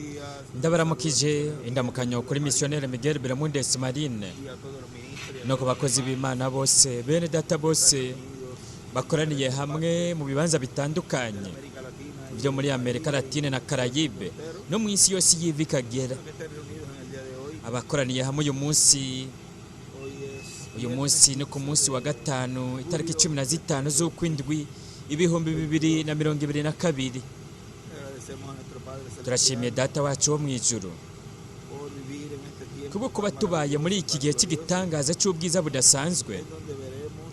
Días Ndabaramukije indamukanyo kuri missionnaire Miguel Bermudez Marine y a todos los ministros y a no ku bakozi b'Imana bose, bene data bose unidos bakoraniye hamwe mu bibanza bitandukanye América Latina y byo muri Amerika Latine na Caraïbe no mu isi yose y'iva ikagera. que estén reunidos en el día de hoy. Abakoraniye hamwe uyu munsi. Hoy es Uyu munsi ni ku munsi wa gatanu, itariki 15 z'ukwindwi, 2022. Le agradecemos a nuestro Padre Celestial Turashimiye Data wacu wo mu ijuru por vivir en este tiempo kubwo kuba tan tubaye muri maravilloso, iki gihe tan glorioso, cy'igitangaza cy'ubwiza budasanzwe, en donde veremos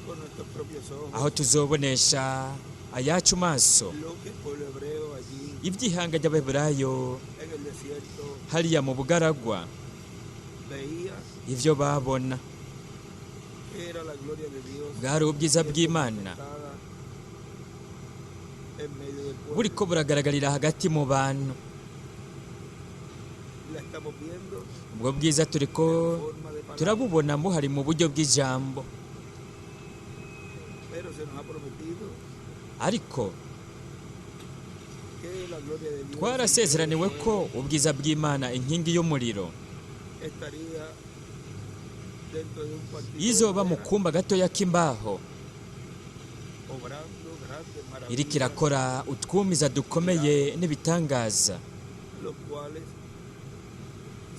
con nuestros propios ojos aho tuzobonesha ayacu maso lo que el pueblo hebreo allí iby'ihanga ry'Abaheburayo en el desierto hariya mu bugaragwa veía, ivyo babona que era la gloria de Dios bwari ubwiza bw'Imana manifestada en medio del pueblo. buriko buragaragarira hagati mu bantu. La estamos viendo Ubwo bwiza turiko en forma de palabra, turabubona buhari mu buryo bw'ijambo, pero se nos ha prometido ariko que la gloria de Dios twarasezeraniwe ko ubwiza bw'Imana, inkingi y'umuriro, estaría dentro de un cuartito de izoba mu madera, kumba gatoya k'imbaho, obrando grandes iriko maravillas, irakora utwumiza dukomeye n'ibitangaza, los cuales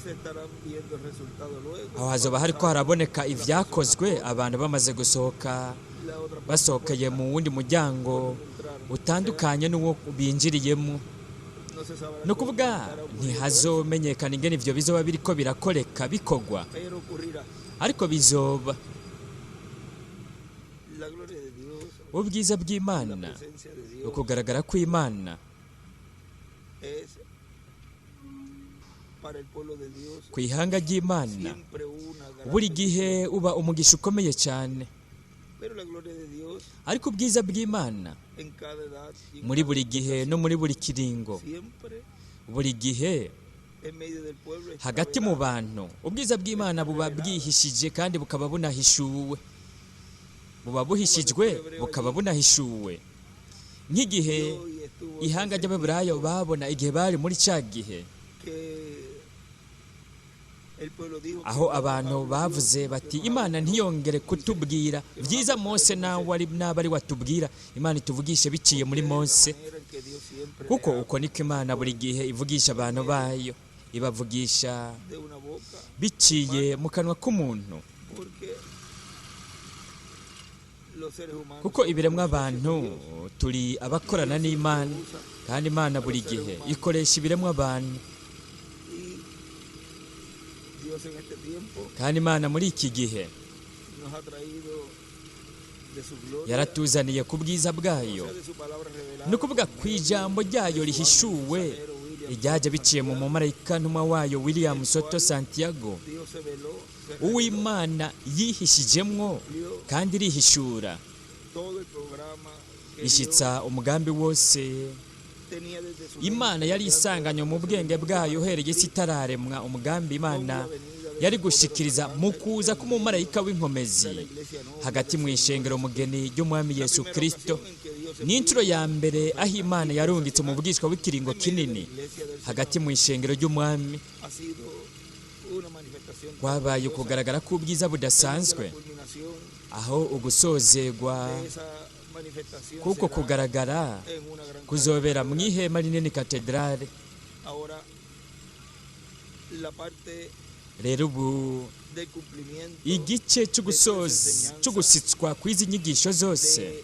se estarán viendo el resultado luego aho hazoba hariko haraboneka ivyakozwe abantu bamaze gusohoka, la otra basohokeye mu wundi muryango entraron. utandukanye n'uwo binjiriyemo. No se sabrá Ni ukuvuga cómo estará ocurriendo ntihazomenyekana ingene ivyo bizoba biriko birakoreka bikorwa, eso, pero ocurrirá. ariko bizoba. La gloria de Dios, Ubwiza la bw'Imana, presencia de Dios ukugaragara kw'Imana es para el pueblo de Dios ku ihanga ry'Imana siempre una gran buri gihe uba umugisha ukomeye cyane. Pero la gloria de Dios Ariko ubwiza bw'Imana en cada edad y en muri cada buri gihe no muri buri kiringo, siempre buri gihe en medio del pueblo está hagati mu velada. bantu, ubwiza bw'Imana buba bwihishije kandi bukaba bunahishuwe, buba buhishijwe bukaba bunahishuwe, nk'igihe Vio y estuvo ihanga presente ry'Abaheburayo babona igihe bari muri cya gihe que el pueblo dijo que aho no abantu habló Dios, bavuze que bati no Imana habló ntiyongere kutubwira byiza, Mose nawe ari naba ari watubwira, Imana ituvugishe biciye muri Dios. De la Mose, manera en que Dios siempre kuko le habla uko niko Imana buri gihe ivugisha abantu bayo, ibavugisha de una boca, biciye mu kanwa k'umuntu, porque los seres humanos kuko somos ibiremwa socios de abantu Dios. turi abakorana n'Imana, Usa kandi Imana buri gihe ikoresha ibiremwa abantu. y Dios en este tiempo Kandi Imana muri iki gihe nos ha traído de su gloria, yaratuzaniye ku bwiza o bwayo, sea, de su palabra revelada ni ukuvuga ku ijambo ryayo rihishuwe iryajya biciye mu mumarayika ntumwa wayo William Soto Santiago, Dios se veló, se reveló, uw'Imana yihishijemwo cumplió kandi irihishura, todo el programa que Dios ishyitsa umugambi wose tenía desde su Imana mente yari desde antes de isanganywe mu la bwenge creación del bwayo mundo, uhereye isi itararemwa, umugambi Imana con la venida de yari su poderoso gushikiriza mu ángel kuza en medio k'umumarayika w'inkomezi de la iglesia novia hagati del mu Señor ishengero mugeni ry'Umwami La Yesu primera Kristo. ocasión en que Dios Ni inshuro envía ya mbere aho Imana yarungitse umuvugishwa w'ikiringo en medio de la kinini iglesia del hagati Señor mu ishengero ry'Umwami ha sido una manifestación tan kwabaye gloriosa ukugaragara k'ubwiza en donde la budasanzwe, culminación aho ugusozegwa de esa manifestación kuko será kugaragara en una gran kuzobera mu catedral. ihema rinini, katedrale. Ahora la parte Rero ubu del cumplimiento igice de toda esa enseñanza, c'ugusitswa kw'izi nyigisho zose,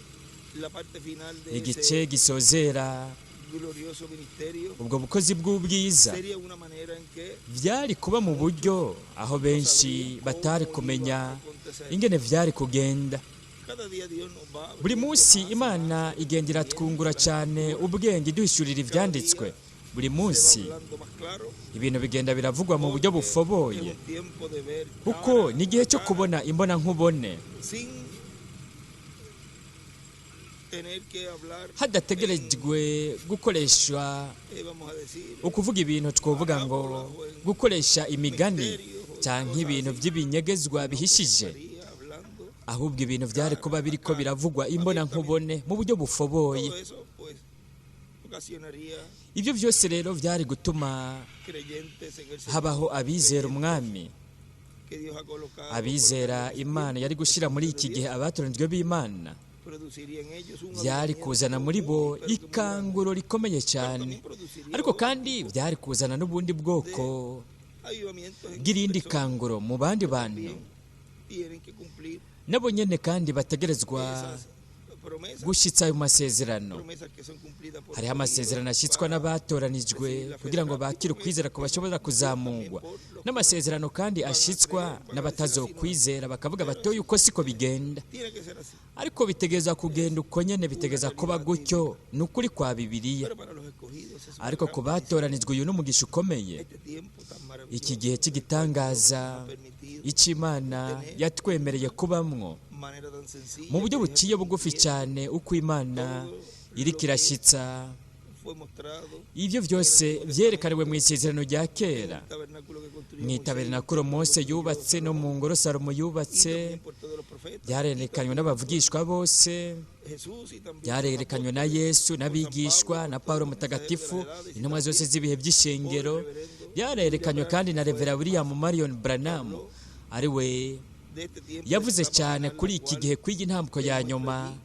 de la parte final de igice ese gisozera glorioso ministerio, ubwo bukozi bw'ubwiza, sería una manera en que vyari kuba mu buryo aho no benshi sabrían batari cómo iba a kumenya acontecer. ingene vyari kugenda. Cada día Dios nos va Buri abriendo munsi más y Imana más el igenda entendimiento iratwungura de las cyane escrituras. ubwenge, iduhishurira Cada ivyanditswe. día Buri se va munsi hablando más claro ibintu bigenda biravugwa mu buryo porque es bufoboye, un tiempo de ver kuko cara ni igihe a cyo cara kubona imbona nkubone, sin tener que hablar en, hadategerejwe gukoresha vamos a decir, ukuvuga ibintu twovuga ngo parábolas o en gukoresha imigani misterios o canke cosas ibintu así, vy'ibinyegezwa sino que se bihishije, estaría hablando ahubwo ibintu vyari cara kuba a biriko cara, biravugwa imbona abiertamente. nkubone mu buryo bufoboye. Todo eso, pues, Ibyo byose rero byari gutuma habaho abizera umwami, abizera Imana yari gushyira muri iki gihe abatoranijwe b'Imana. Byari kuzana muri bo ikanguro rikomeye cyane, ariko kandi byari kuzana n'ubundi bwoko bw'irindi kanguro mu bandi bantu nabo nyine, kandi bategerezwa gushyitsa ayo masezerano. Hariho amasezerano ashyitswa n'abatoranijwe kugira ngo bakire ukwizera ko bashobora kuzamurwa, n'amasezerano kandi ashyitswa n'abatazokwizera bakavuga batoye uko siko bigenda. Ariko bitegereza kugenda uko nyine, bitegereza kuba gutyo, ni ukuri kwa Bibiliya. Ariko ku batoranijwe uyu n'umugisha ukomeye, iki gihe cy'igitangaza icy'Imana yatwemereye kubamwo mu buryo buciye bugufi cyane, uko Imana iriko irashyitsa ibyo byose byerekaniwe mu isezerano rya kera, mu itabernakulo Mose yubatse no mu ngoro Salomo yubatse, byarerekanywe n'abavugishwa bose, byarerekanywe na Yesu n'abigishwa na Paulo Mutagatifu, intumwa zose z'ibihe by'ishengero, byarerekanywe kandi na Reverend William Marion Branham, ari we yavuze cyane kuri iki gihe kw'iyi ntambwe ya nyuma,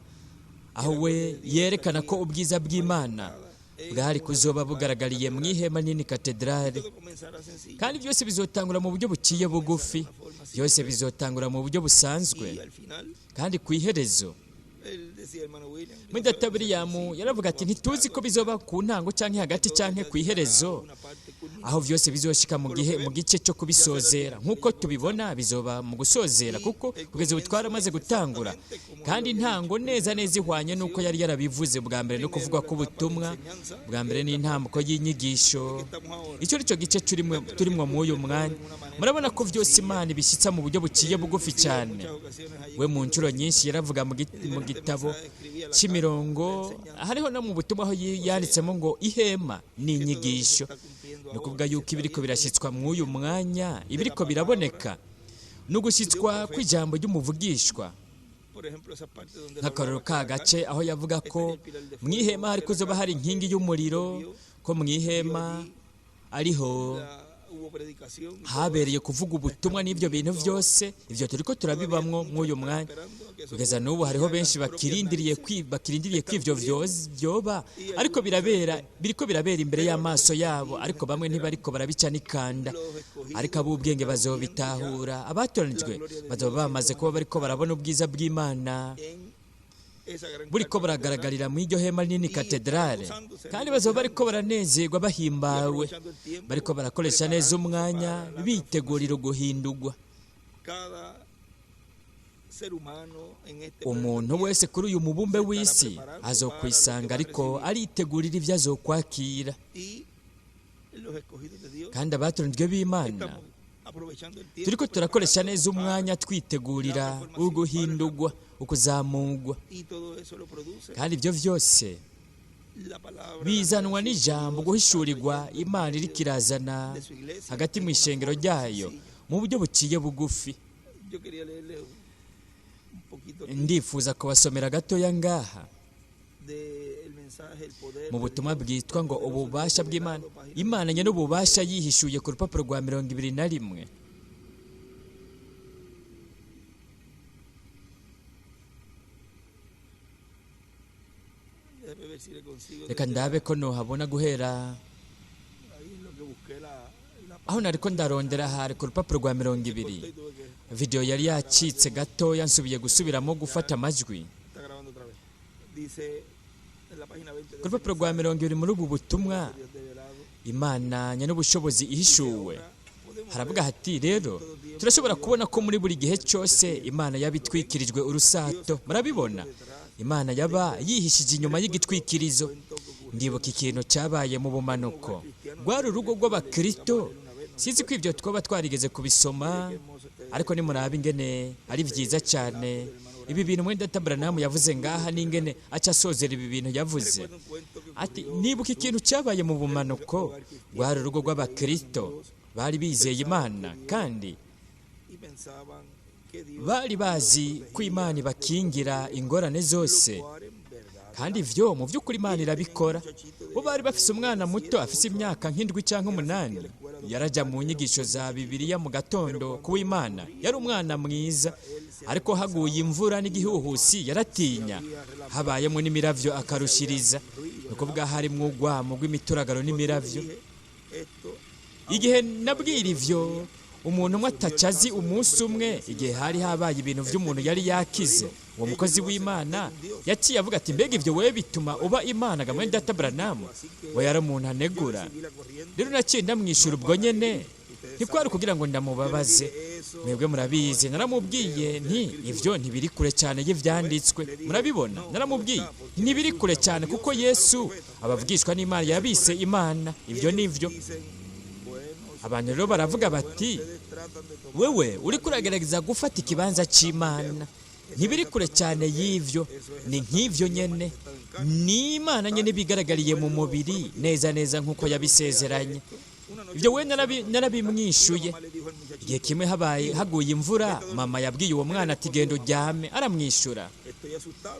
aho we yerekana ko ubwiza bw'Imana bwari kuzoba bugaragariye mu ihema nini katedrale. Kandi byose bizotangura mu buryo buciye bugufi, byose bizotangura mu buryo busanzwe, kandi ku iherezo muri Data William yaravuga ati ntituzi ko bizoba ku ntango cyangwa hagati cyangwa ku iherezo, aho byose bizoshika mu gihe mu gice cyo kubisozera. Nk'uko tubibona bizoba mu gusozera, kuko kugeza ubu twaramaze gutangura, kandi intango neza neza ihwanye n'uko yari yarabivuze bwa mbere, no kuvuga ko ubutumwa bwa mbere n'intambuko y'inyigisho. Icyo ni cyo gice turimo muri uyu mwanya. Murabona ko byose Imana ibishyitsa mu buryo buciye bugufi cyane. We mu nshuro nyinshi yaravuga mu gitabo cy'imirongo, hariho no mu butumwa aho yanditsemo ngo ihema ni inyigisho. Ni ukuvuga yuko ibiriko birashyitswa mw'uyu mwanya, ibiriko biraboneka ni ugushyitswa kw'ijambo ry'umuvugishwa. Nk'akarorero ka gace aho yavuga ko mu ihema hari kuzoba hari inkingi y'umuriro, ko mu ihema ariho habereye kuvuga ubutumwa n'ibyo bintu byose. Ibyo turiko turabibamwo mw'uyu mwanya. Kugeza n'ubu hariho benshi bakirindiriye ko ivyo vyoba, ariko biriko birabera imbere y'amaso yabo, ariko bamwe ntibariko barabica n'ikanda. Ariko ab'ubwenge bazobitahura, abatoranijwe bazoba bamaze kuba bariko barabona ubwiza bw'Imana buriko buragaragarira mu iryo hema rinini katedrale, kandi bazoba bariko baranezerwa bahimbawe, bariko barakoresha neza umwanya bitegurira guhindurwa. Umuntu wese kuri uyu mubumbe w'isi azokwisanga ariko aritegurira ibyo azokwakira. Kandi abatoranijwe b'Imana turiko turakoresha neza umwanya twitegurira uguhindurwa, ukuzamurwa. Kandi ibyo byose bizanwa n'ijambo guhishurirwa Imana iriko irazana hagati mu ishengero ryayo mu buryo buciye bugufi. Ndifuza kubasomera gatoya ngaha mu butumwa bwitwa ngo ububasha bw'Imana. Imana nyene ububasha yihishuye ku rupapuro rwa 21. Reka ndabe ko nohabona guhera aho nariko ndarondera, hari ku rupapuro rwa 20. Video yari yacitse gatoya, nsubiye gusubiramo gufata amajwi. Ku rupapuro rwa 20 muri ubu butumwa, Imana nyene ubushobozi ihishuwe, haravuga hati rero turashobora kubona ko muri buri gihe cyose Imana yabitwikirijwe urusato. Murabibona, Imana yaba yihishije inyuma y'igitwikirizo. Ndibuka ikintu cyabaye mu bumanuko, rwari urugo rw'abakristo. Sinzi ko ibyo twaba twarigeze kubisoma, ariko nimuraba ingene ari byiza cyane ibi bintu mwene Data Branham yavuze ngaha, n'ingene aca asozera ibi bintu yavuze ati nibuka ikintu cyabaye mu bumanuko, rwari urugo rw'abakristo bari bizeye Imana, kandi bari bazi ko Imana ibakingira ingorane zose, Kandi ivyo mu by'ukuri Imana irabikora. Bo bari bafise umwana muto afise imyaka nk'indwi cyangwa umunani, yarajya mu nyigisho za Bibiliya mu gatondo kuw'Imana. Yari umwana mwiza, ariko haguye imvura n'igihuhusi yaratinya, habayemo n'imiravyo akarushiriza. Ni ukuvuga harimwo urwamo rw'imituragaro n'imiravyo. Igihe nabwira ivyo umuntu umwe atacazi umunsi umwe, igihe hari habaye ibintu by'umuntu yari yakize, uwo mukozi w'Imana yaciye avuga ati: "Mbega ibyo wewe bituma uba Imana ga, mwene data Branham?" We yari umuntu anegura. Rero naciye ndamwishura ubwo nyene, ntikwari kugira ngo ndamubabaze, mwebwe murabizi. Naramubwiye nti: "Ivyo ntibiri kure cyane y'ivyanditswe." Murabibona, naramubwiye: "Ntibiri kure cyane, kuko Yesu abavugishwa n'Imana yabise Imana." Ibyo nivyo. Abantu rero baravuga bati: "Wewe uriko uragerageza gufata ikibanza c'Imana." Ntibiri kure cyane y'ivyo, ni nk'ivyo nyene, ni Imana nyene bigaragariye mu mubiri neza neza nk'uko yabisezeranye. Ibyo we narabimwishuye. Igihe kimwe habaye haguye imvura, mama yabwiye uwo mwana ati: "Genda uryame." Aramwishyura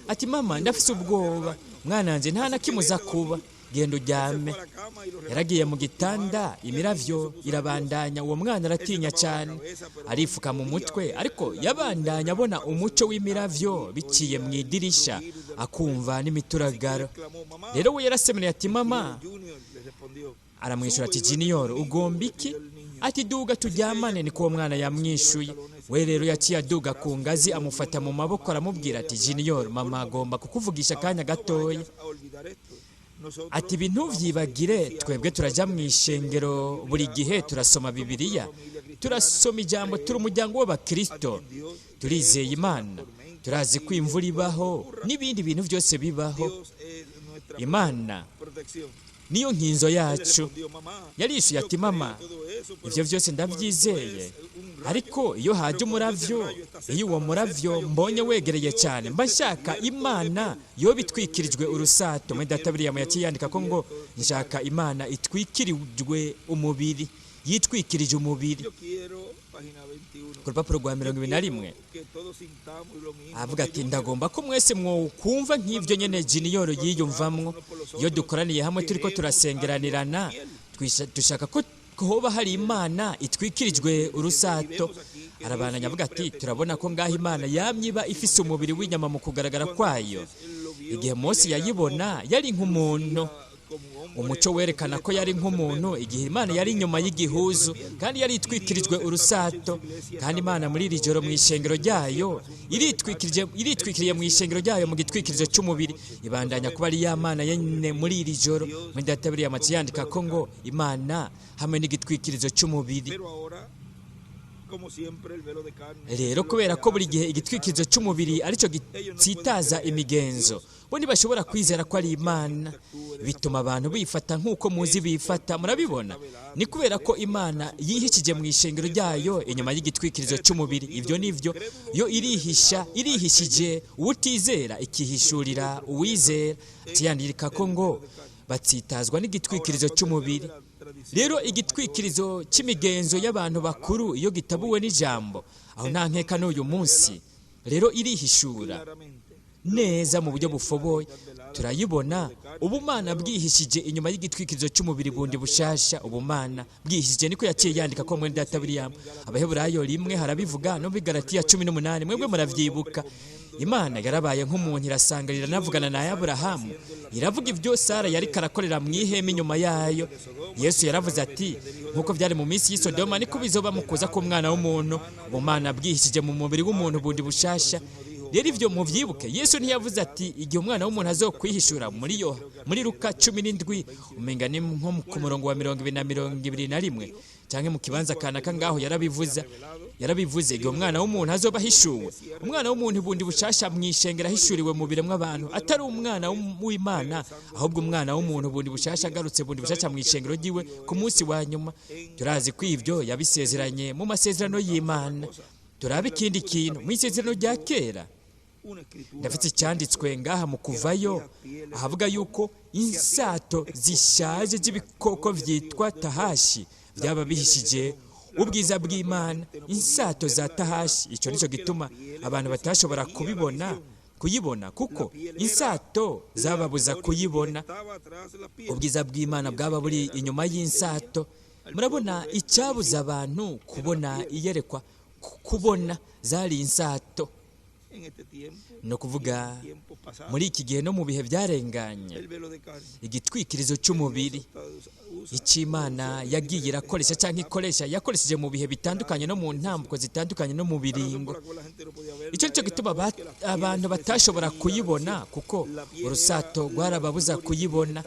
ati: "Mama, ndafise ubwoba." "Mwana wanjye, nta na kimwe uza kuba, genda uryame." Yaragiye mu gitanda, imiravyo irabandanya. Uwo mwana aratinya cyane, arifuka mu mutwe, ariko yabandanya abona umuco w'imiravyo biciye mu idirisha, akumva n'imituragaro. Rero we yarasemereye ati: "Mama!" Aramwishyura ati: "Junior, ugomba iki?" Ati: "Duga turyamane," niko uwo mwana yamwishuye. We rero yaciye aduga ku ngazi, amufata mu maboko, aramubwira ati: "Junior, mama agomba kukuvugisha akanya gatoya." Ati: "Ibi ntuvyibagire, twebwe turajya mu ishengero buri gihe, turasoma Bibiliya, turasoma ijambo, turi umuryango w'abakristo, turizeye Imana, turazi ko imvura ibaho n'ibindi bintu byose bibaho. Imana niyo nkinzo yacu." Yarishuye ati: "Mama, ibyo byose ndabyizeye, ariko iyo haje umuravyo, iyo uwo muravyo mbonye wegereye cyane, mba nshaka Imana yo bitwikirijwe urusato." Muri data William yaciye yandika ko ngo: "Nshaka Imana itwikirijwe umubiri, yitwikirije umubiri." Ku rupapuro rwa 21 avuga ati: "Ndagomba ko mwese mwokumva nk'ibyo nyene Junior yiyumvamwo. Iyo dukoraniye hamwe turiko turasengeranirana, dushaka ko hoba hari Imana itwikirijwe urusato." Arabandanya avuga ati: "Turabona ko ngaho Imana yamye iba ifise umubiri w'inyama mu kugaragara kwayo. Igihe Mose yayibona, yari nk'umuntu. Umuco werekana ko yari nk'umuntu igihe Imana yari inyuma y'igihuzu kandi yari itwikirijwe urusato. Kandi Imana muri iri joro mu ishengero ryayo iritwikiriye mu ishengero ryayo mu gitwikirizo cy'umubiri, ibandanya kuba ari ya Mana nyene muri iri joro." Muri data William yandika ko ngo: "Imana hamwe n'igitwikirizo cy'umubiri." Rero kubera ko buri gihe igitwikirizo cy'umubiri aricyo gitsitaza imigenzo, bo ntibashobora kwizera ko ari Imana. Bituma abantu bifata nk'uko muzi bifata. Murabibona, ni kubera ko Imana yihishije mu ishengero ryayo inyuma y'igitwikirizo cy'umubiri. Ibyo nivyo. Yo irihisha, irihishije uwutizera, ikihishurira uwizera. Kiyandika ko ngo: "Batsitazwa n'igitwikirizo cy'umubiri." Rero igitwikirizo cy'imigenzo y'abantu bakuru iyo gitabuwe n'ijambo, aho nta nkeka n'uyu munsi rero irihishura neza mu buryo bufoboye. Turayibona ubumana bwihishije inyuma y'igitwikirizo cy'umubiri bundi bushasha, ubumana bwihishije. Niko yaciye yandika ko mwene data William. Abaheburayo 1 harabivuga, no muri Galatiya 18, mwebwe muravyibuka. Imana yarabaye nk'umuntu, irasanganira, iranavugana na Aburahamu, iravuga ibyo Sara yari karakorera mu ihema inyuma yayo. Yesu yaravuze ati: "Nk'uko byari mu minsi y'i Sodoma, niko bizoba mu kuza k'umwana w'umuntu." Ubumana bwihishije mu mubiri w'umuntu bundi bushasha. Rero ivyo muvyibuke, Yesu ntiyavuze ati igihe umwana w'umuntu azokwihishura muri Luka 17, umenga ni nko ku murongo wa 20 na 21, canke mu kibanza kanaka ngaho yarabivuze. Yarabivuze igihe umwana w'umuntu azoba ahishuwe, umwana w'umuntu bundi bushasha mwishengera, ahishuriwe mu biremwa abantu, atari umwana w'Imana, ahubwo umwana w'umuntu bundi bushasha agarutse bundi bushasha mwishengero ryiwe ku munsi wa nyuma. Turazi ko ivyo yabisezeranye mu masezerano y'Imana. Turabe ikindi kintu mu isezerano rya kera. Ndafite icyanditswe ngaha mu Kuvayo, ahavuga yuko insato zishaje z'ibikoko vyitwa tahashi byaba bihishije ubwiza bw'Imana. Insato za tahashi, icyo nicyo gituma abantu batashobora kubibona. kuyibona, kuko insato zababuza kuyibona. Ubwiza bw'Imana bwaba buri inyuma y'insato. Murabona, icyabuza abantu kubona iyerekwa, kubona zari insato. No kuvuga muri iki gihe no mu bihe byarenganye, igitwikirizo cy'umubiri icy'Imana yagiye irakoresha cyangwa ikoresha, yakoresheje mu bihe bitandukanye no mu ntambuko zitandukanye no mu biringo. Icyo nicyo gituma abantu batashobora kuyibona, kuko urusato rwarababuza kuyibona.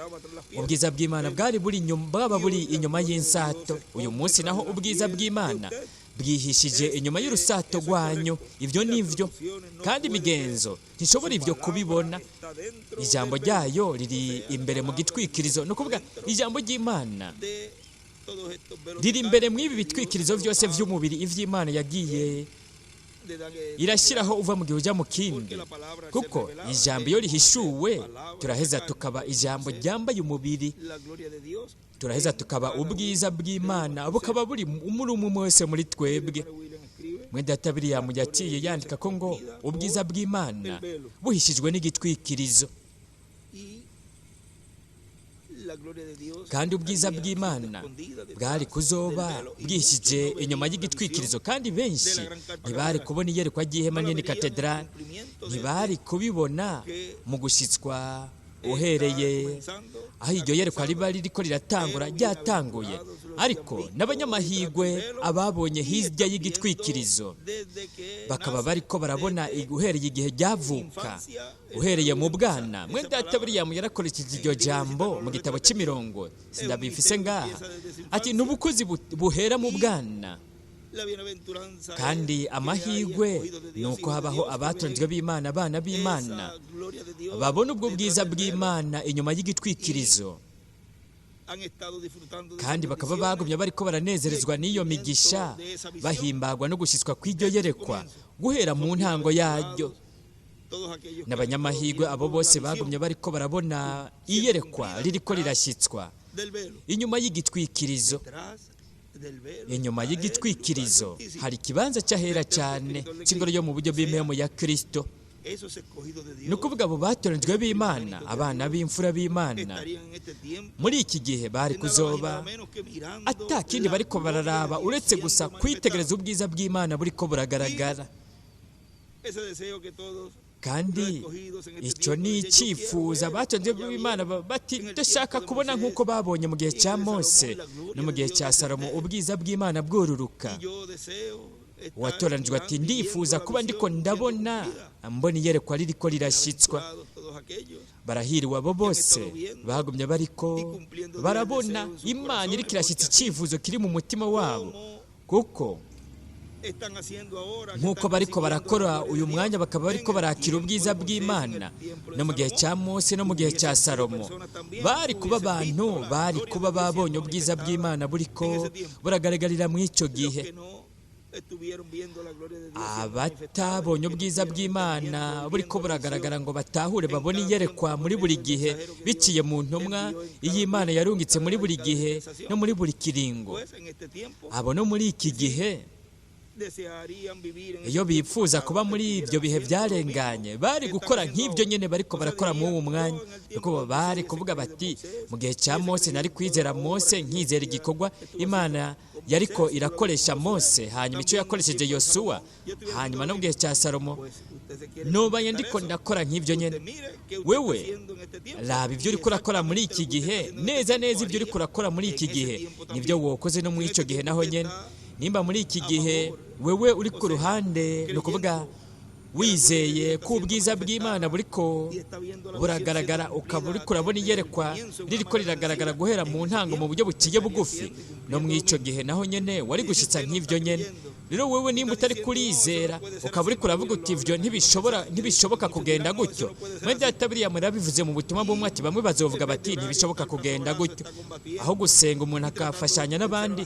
Ubwiza bw'Imana bwari buri inyuma, bwaba buri inyuma y'insato. Uyu munsi naho ubwiza bw'Imana bwihishije inyuma y'urusato rwanyu. Ibyo nivyo, kandi imigenzo ntishobora ibyo kubibona. Ijambo ryayo riri imbere mu gitwikirizo, ni ukuvuga ijambo ry'Imana riri imbere mu ibi bitwikirizo byose by'umubiri iby'Imana yagiye irashyiraho uva mu gihe ujya mu kindi, kuko ijambo iyo rihishuwe turaheza tukaba ijambo ryambaye umubiri, turaheza tukaba ubwiza bw'Imana bukaba buri muri umwe wese muri twebwe. Mwene William yaciye yandika ko ngo ubwiza bw'Imana buhishijwe n'igitwikirizo, kandi ubwiza bw'Imana bwari kuzoba bwihishije inyuma y'igitwikirizo, kandi benshi ntibari kubona iyerekwa ry'ihema nini katedrali, ntibari kubibona mu gushyitswa uhereye aho iryo yerekwa riba ririko riratangura ryatanguye. Ariko n'abanyamahirwe ababonye hirya y'igitwikirizo bakaba bariko barabona uhereye igihe ryavuka, uhereye mu bwana. Mwene data William yarakoresheje iryo jambo mu gitabo cy'imirongo, sindabifise ngaha, ati n'ubukozi buhera mu bwana, kandi amahirwe ni uko habaho abatonzwe b'Imana, abana b'Imana babona ubwo bwiza bw'Imana inyuma y'igitwikirizo, kandi bakaba bagumye bariko baranezerezwa n'iyo migisha, bahimbagwa no gushyitswa kw'iryo yerekwa guhera mu ntango yaryo. N'abanyamahirwe abo bose bagumye bariko barabona iyerekwa ririko rirashyitswa inyuma y'igitwikirizo. Inyuma y'igitwikirizo hari ikibanza cy'ahera cyane cy'ingoro yo mu buryo bw'impemu ya Kristo. Ni ukuvuga abo batoranijwe b'Imana, abana b'imfura b'Imana, muri iki gihe bari kuzoba ata kindi bariko bararaba uretse gusa kwitegereza ubwiza bw'Imana buriko buragaragara. Kandi icyo ni icyifuzo abatonze b'Imana bati ndashaka kubona nk'uko babonye mu gihe cya Mose no mu gihe cya Salomo ubwiza bw'Imana bworuruka. Uwatoranijwe ati ndifuza kuba ndiko ndabona mbona iyerekwa ririko rirashyitswa. Barahiriwe abo bose bagumye bariko barabona Imana iriko irashyitsa icyifuzo kiri mu mutima wabo, kuko nk'uko bariko barakora uyu mwanya bakaba bariko barakira ubwiza bw'Imana no mu gihe cya Mose no mu gihe cya Salomo, bari kuba abantu bari kuba babonye ubwiza bw'Imana buriko buragaragarira mu icyo gihe. Abatabonye ubwiza bw'Imana buriko buragaragara ngo batahure babone iyerekwa muri buri gihe biciye mu ntumwa iyi Imana yarungitse muri buri gihe no muri buri kiringo, abo no muri iki gihe iyo bipfuza kuba muri ibyo bihe byarenganye bari gukora nk'ibyo nyine bariko barakora muri uwo mwanya. Kuko bari kuvuga bati mu gihe cya Mose nari kwizera Mose, nkizera igikorwa Imana yariko irakoresha Mose, hanyuma icyo yakoresheje Yosuwa, hanyuma no mu gihe cya Salomo nobaye ndiko ndakora nk'ibyo nyine. Wewe raba ibyo uriko urakora muri iki gihe, neza neza ibyo uriko urakora muri iki gihe nibyo wokoze no muri icyo gihe naho nyine. Nimba muri iki gihe wewe uri ku ruhande, ni ukuvuga wizeye ko ubwiza bw'Imana buriko buragaragara, ukaba uriko urabona iyerekwa ririko riragaragara guhera mu ntango mu buryo buciye bugufi, no mu icyo gihe naho nyene wari gushitsa nk'ivyo nyene. Rero wewe nimba utari kurizera ukaba uriko uravuga uti ivyo ntibishoboka kugenda gutyo, Mwene data William yarabivuze mu butumwa bw'umwe ati bamwe bazovuga bati ntibishoboka kugenda gutyo, aho gusenga umuntu akafashanya n'abandi,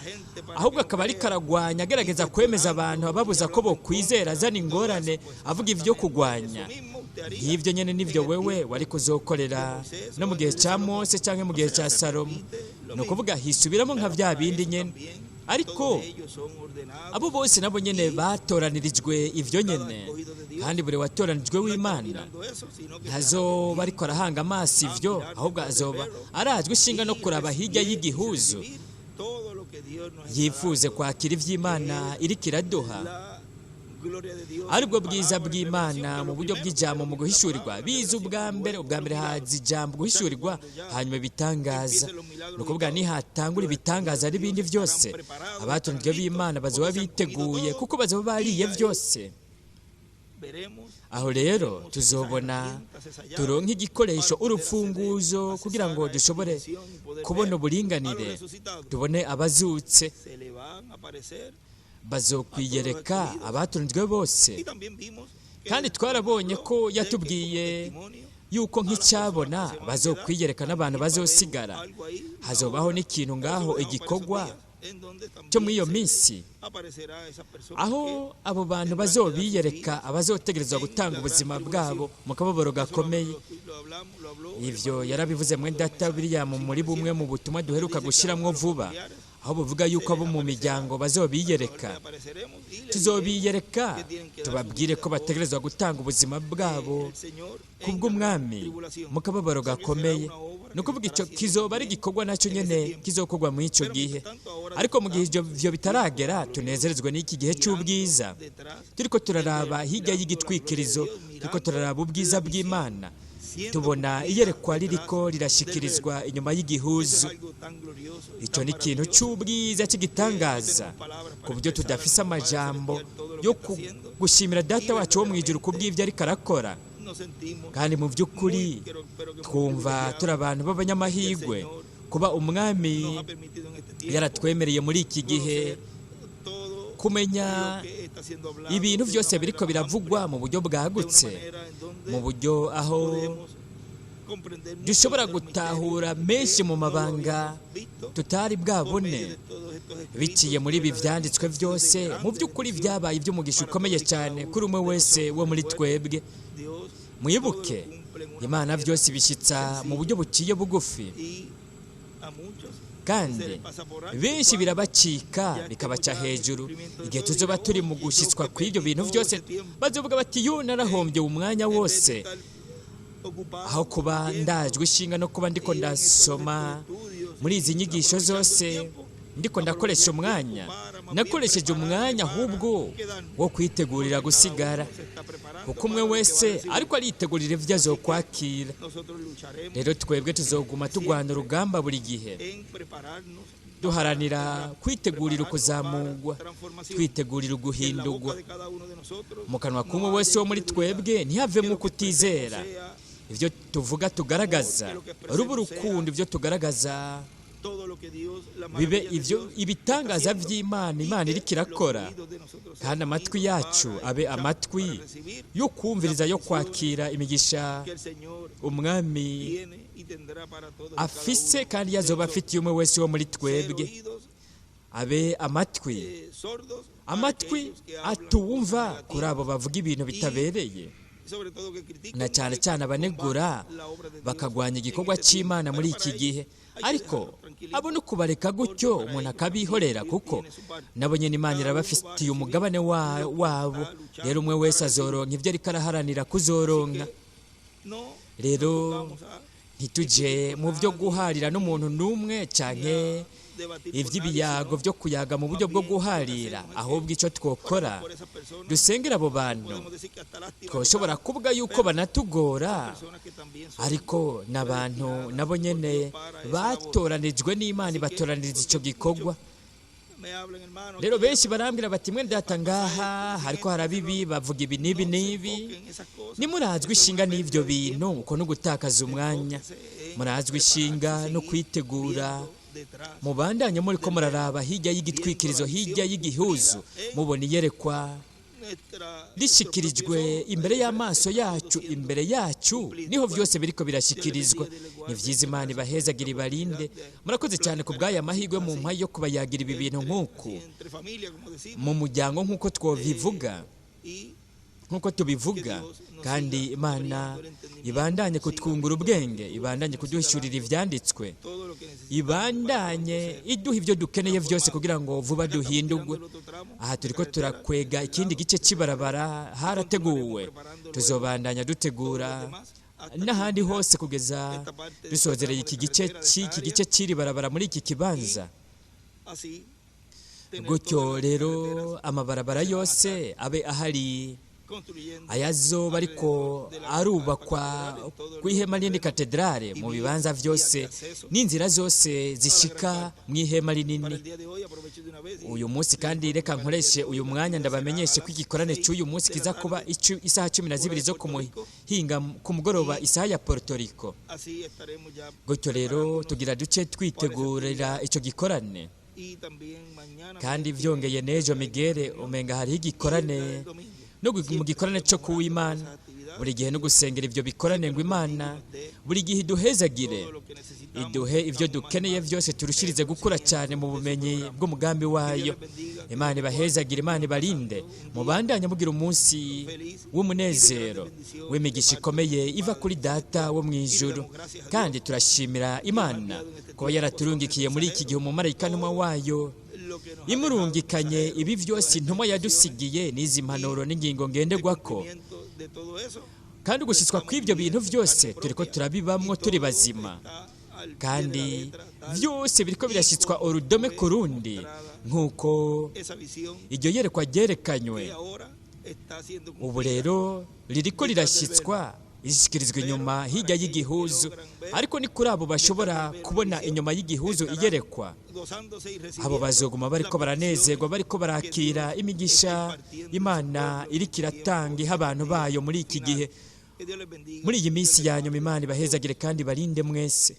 ahubwo akaba ariko aragwanya agerageza kwemeza abantu ababuza ko bokwizera, azana ingorane avuga ivyo kugwanya. Nk'ibyo nyene nivyo wewe wari kuzokorera no mu gihe cya Mose cyangwa mu gihe cya Salomo. Ni ukuvuga hisubiramo nka bya bindi nyene. Ariko abo bose nabo nyene batoranirijwe ivyo nyene, kandi buri watoranijwe w'Imana ntazoba ariko arahanga amaso ivyo, ahubwo azoba arajwe ishinga no kuraba hirya y'igihuzu, yifuze kwakira ivy'Imana iriko iraduha, aribwo bwiza bw'Imana mu buryo bw'ijambo mu guhishurirwa. Biza ubwa mbere, ubwa mbere haza ijambo guhishurirwa, hanyuma ibitangaza. Ni ukuvuga nihatangura ibitangaza n'ibindi byose, abatonzwe b'Imana bazoba biteguye kuko bazoba bariye byose. Aho rero tuzobona turonke igikoresho, urufunguzo, kugira ngo dushobore kubona uburinganire, tubone abazutse bazokwiyereka abatunzwe bose. Kandi twarabonye ko yatubwiye yuko nk'icyabona bazokwiyereka n'abantu bazosigara. Hazobaho n'ikintu ngaho, igikorwa cyo muri iyo minsi, aho abo bantu bazobiyereka, abazotegerezwa gutanga ubuzima bwabo mu kababaro gakomeye. Ivyo yarabivuze mwe data biriya muri bumwe mu butumwa duheruka gushiramwo vuba, aho buvuga yuko abo mu miryango bazobiyereka. Tuzobiyereka tubabwire ko bategerezwa gutanga ubuzima bwabo kubw'Umwami mu kababaro gakomeye. Ni ukuvuga icyo kizoba ari igikorwa nacyo nyene kizokorwa muri icyo gihe. Ariko mu gihe ivyo bitaragera, tunezerezwe n'iki gihe cy'ubwiza turiko turaraba hirya y'igitwikirizo, turiko turaraba ubwiza bw'Imana, tubona iyerekwa ririko rirashikirizwa inyuma y'igihuzu. Icyo ni ikintu cy'ubwiza cy'igitangaza, ku buryo tudafise amajambo yo gushimira Data wacu wo mu ijuru kubw'ibyo ariko arakora. Kandi mu by'ukuri twumva turi abantu b'abanyamahirwe kuba Umwami yaratwemereye muri iki gihe kumenya ibintu byose biriko biravugwa mu buryo bwagutse, mu buryo aho dushobora gutahura menshi mu mabanga tutari bwabone biciye muri ibi vyanditswe byose. Mu by'ukuri vyabaye iby'umugisha ukomeye cyane kuri umwe wese wo muri twebwe. Mwibuke, Imana byose ibishyitsa mu buryo buciye bugufi, kandi benshi birabacika bikabaca hejuru. Igihe tuzoba turi mu gushyitswa kw'ibyo bintu byose, bazovuga bati: "Yo, narahombye umwanya wose, aho kuba ndajwe ishinga no kuba ndiko ndasoma muri izi nyigisho zose, ndiko ndakoresha umwanya, nakoresheje umwanya ahubwo wo kwitegurira gusigara", kuko umwe wese ariko aritegurira ibyo azokwakira. Rero twebwe tuzoguma turwana urugamba buri gihe, duharanira kwitegurira ukuzamugwa, twitegurira uguhindurwa. Mu kanwa k'umwe wese wo muri twebwe ntihavemo kutizera. Ibyo tuvuga tugaragaza ruba urukundo, ibyo tugaragaza bibe ibyo ibitangaza by'Imana, Imana iriko irakora, kandi amatwi yacu abe amatwi yo kumviriza, yo kwakira imigisha Umwami afise kandi yazoba afitiye umwe wese wo muri twebwe. Abe amatwi atuwumva kuri abo bavuga ibintu bitabereye, na cyane cyane abanegura bakagwanya igikorwa cy'Imana muri iki gihe. Ariko abo no kubareka gutyo umuntu akabihorera, kuko nabo nyene Imana irabafitiye umugabane wabo. Rero umwe wese azoronka ibyo ariko araharanira kuzoronka. Rero ntituje mu byo guharira n'umuntu n'umwe canke ivy'ibiyago byo kuyaga mu buryo bwo guharira, ahubwo icyo twokora, dusengera abo bantu. Twoshobora kuvuga yuko banatugora, ariko n'abantu nabo nyene batoranijwe n'Imana, batoraniriza ico gikorwa. Rero benshi barambwira bati: "Mwe data, ngaha hariko harabibi, bavuga ibi n'ibi n'ibi." Nimurazwe ishinga n'ivyo bintu, uko no gutakaza umwanya. Murazwe ishinga no kwitegura, mubandanye muriko muraraba hirya y'igitwikirizo, hirya y'igihuzu, mubona iyerekwa rishikirijwe imbere y'amaso yacu. Imbere yacu niho byose biriko birashyikirizwa. Ni byiza, Imana ibahezagira, ibarinde. Murakoze cyane ku bw'aya mahirwe mu mpayi yo kubayagira ibi bintu nk'uku mu muryango, nk'uko twobivuga, Nk'uko tubivuga, kandi Imana ibandanye kutwungura ubwenge, ibandanye kuduhishurira ivyanditswe, todo lo que necesitamos ibandanye iduha ibyo dukeneye byose kugira ngo vuba duhindurwe. Aha turiko turakwega ikindi gice cy'ibarabara harateguwe, tuzobandanya dutegura n'ahandi hose kugeza dusozereye iki gice cy'iki gice cy'iri barabara muri iki kibanza. Así tener Gutyo todas las rero carreteras amabarabara yose abe ahari, construyendo ayazoba ariko arubakwa ku ihema rinini katedrale mu bibanza byose n'inzira zose zishika mu ihema para rinini. el día de hoy. Aprovecho de una vez y Uyu munsi kandi reka nkoreshe uyu mwanya ndabamenyeshe ko igikorane cy'uyu munsi kiza kuba isaha 12 zo ku muhinga ku mugoroba, isaha ya Puerto Rico. Así estaremos ya Gutyo rero tugira duce twitegurira icyo gikorane. y también mañana Kandi byongeye n'ejo Miguel umenga hariho igikorane domingo no mu gikorane cyo kuw'Imana buri gihe, no gusengera ibyo bikorane ngo Imana buri gihe iduhezagire, todo lo que necesitamos, iduhe ibyo dukeneye byose, turushirize gukura cyane mu bumenyi bw'umugambi wayo. Imana ibahezagire, Imana ibarinde, mubandanye mugira umunsi w'umunezero w'imigisha ikomeye iva kuri Data wo mu ijuru. Kandi turashimira Imana kuba yaraturungikiye muri iki gihe umumarayika ntumwa wayo, lo que nos ha imurungikanye ibi byose intumwa yadusigiye n'izi mpanuro n'ingingo ngenderwako. dejado de todo eso Kandi ugushyitswa kw'ibyo bintu byose turiko turabibamwo turi bazima, kandi byose biriko birashyitswa urudome ku rundi nk'uko esa visión iryo yerekwa ryerekanywe. Que ahora está siendo Ubu cumplida. rero ririko rirashyitswa, ishyikirizwa inyuma hirya y'igihuzu, ariko ni kuri abo bashobora kubona inyuma y'igihuzu iyerekwa. Gozándose y Abo recibiendo bazoguma bariko baranezerwa, bariko barakira imigisha Imana iriko iratanga iha abantu bayo muri iki gihe, Que Dios les bendiga. muri iyi minsi ya nyuma. Imana ibahezagire kandi barinde mwese.